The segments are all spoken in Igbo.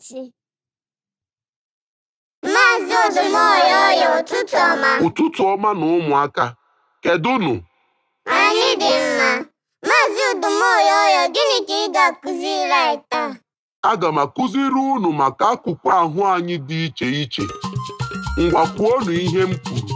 ntị. Maazị Odumoyoyo, ụtụtụ ọma. Ụtụtụ ọma na ụmụaka. Kedụnụ? Anyị dị mma. Maazị Odumoyoyo, gịnị ka ị ga-akụziri anyị taa? Aga m akụziri unu maka akụkụ ahụ anyị dị iche iche. Ngwa, kwuonụ ihe m kwuru.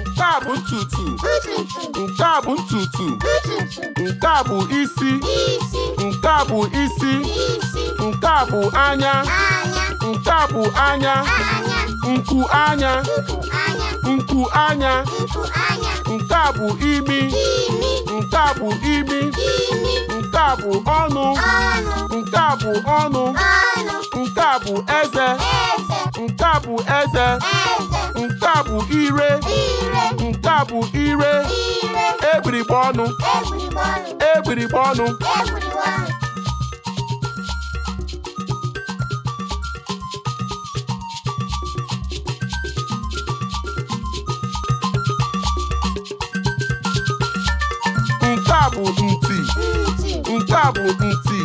Nke a bụ ntutu. Ntutu. Nke a bụ ntutu. Ntutu. Nke a bụ isi. Isi. Nke a bụ isi. Isi. Nke a bụ anya. Anya. Nke a bụ anya. Anya. Nku anya. Nku anya. Nku anya. Nku anya. Nke a bụ imi. Imi. Nke a bụ imi. Imi. Nke a bụ ọnụ. Ọnụ. Nke a bụ ọnụ. Ọnụ. Nke a bụ eze. Eze. Nke a bụ eze. Eze. Nke a bụ ire. Ire. Nke a bụ ire. Ire. Egbugbere ọnụ. Egbugbere ọnụ. Egbugbere ọnụ. Egbugbere ọnụ. Nke a bụ ntị. Ntị. Nke a bụ ntị.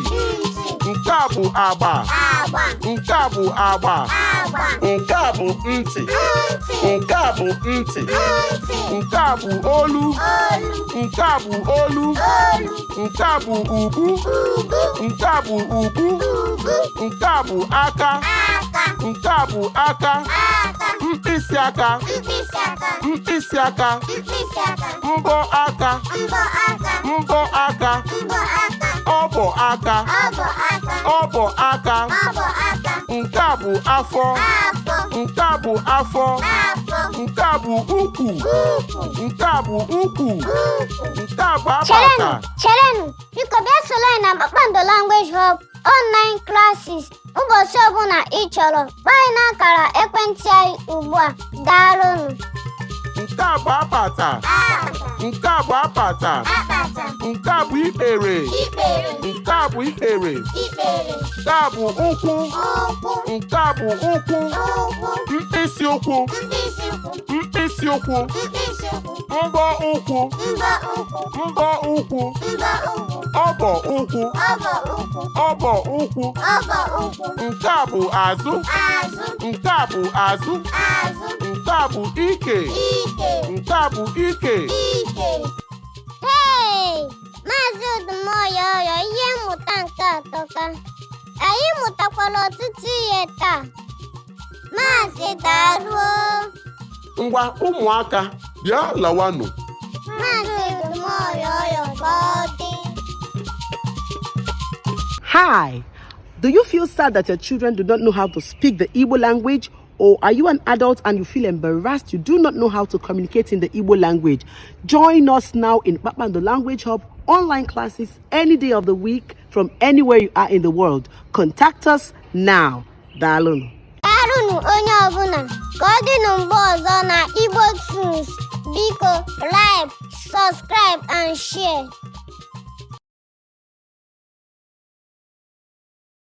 Ntị. Nke a bụ agba. Agba. Nke a bụ agba. Agba. Nke a bụ ntị. Ntị. Nke a bụ ntị. Ntị. Nke a bụ olu. Olu. Nke a bụ olu. Olu. Nke a bụ ubu. Ubu. Nke a bụ ubu. Ubu. Nke a bụ aka. Aka. Nke a bụ aka. Aka. Mkpịsị aka. Mkpịsị aka. Mkpịsị aka. Mkpịsị aka. Mbọ aka. Mbọ aka. Mbọ aka. Mbọ aka. Ọbọ aka. Ọbọ aka. Ọbọ aka. Ọbọ aka. Nke a bụ afọ. Afọ. Nke a bụ afọ. Afọ. Nke a bụ ukwu. Ukwu. Nke a bụ ukwu. Ukwu. Nke a bụ Cherenụ, apata. cherenụ, biko bịa soro anyị na Kpakpando Language Hub online classes ụbọchị ọbụla ị chọrọ. Kpọọ anyị n'akara ekwentị anyị ugbu a. Daalụnụ. Nke a bụ apata. Nke a bụ apata. Akpata. Nke a bụ ikpere. Ikpere. Nke a bụ ikpere. Ikpere. Nke a bụ ụkwụ. Ụkwụ. Nke a bụ ụkwụ. Ụkwụ. Mkpịsị ụkwụ. Mkpịsị ụkwụ. Mkpịsị ụkwụ. Mkpịsị ụkwụ. Mbọ ụkwụ. Mbọ ụkwụ. Mbọ ụkwụ. Mbọ ụkwụ. Ọbọ ụkwụ. Ọbọ ụkwụ. Ọbọ ụkwụ. Ọbọ ụkwụ. Nke a bụ azụ. Azụ. Nke a bụ azụ. Azụ. Nke a bụ ike. Ike. Nke a bụ ike. Ike. Hey! Maazị Odumoyoyo, ihe mmụta nke atọka. Anyị mụtakwara ọtụtụ ihe taa. Maazị, daalụ. Ngwa, ụmụaka, bịa lawanụ. Maazị Odumoyoyo, ka ọ dị. Hi. Do you feel sad that your children do not know how to speak the Igbo language? Or are you an adult and you feel embarrassed you do not know how to communicate in the Igbo language? Join us now in Kpakpando Language Hub online classes any day of the week from anywhere you are in the world. Contact us now. Daalụnụ. Daalụnụ onye ọbụla. Ka ọ dị nụ mgbe ọzọ na Igbo Tunes. Biko, like, subscribe and share.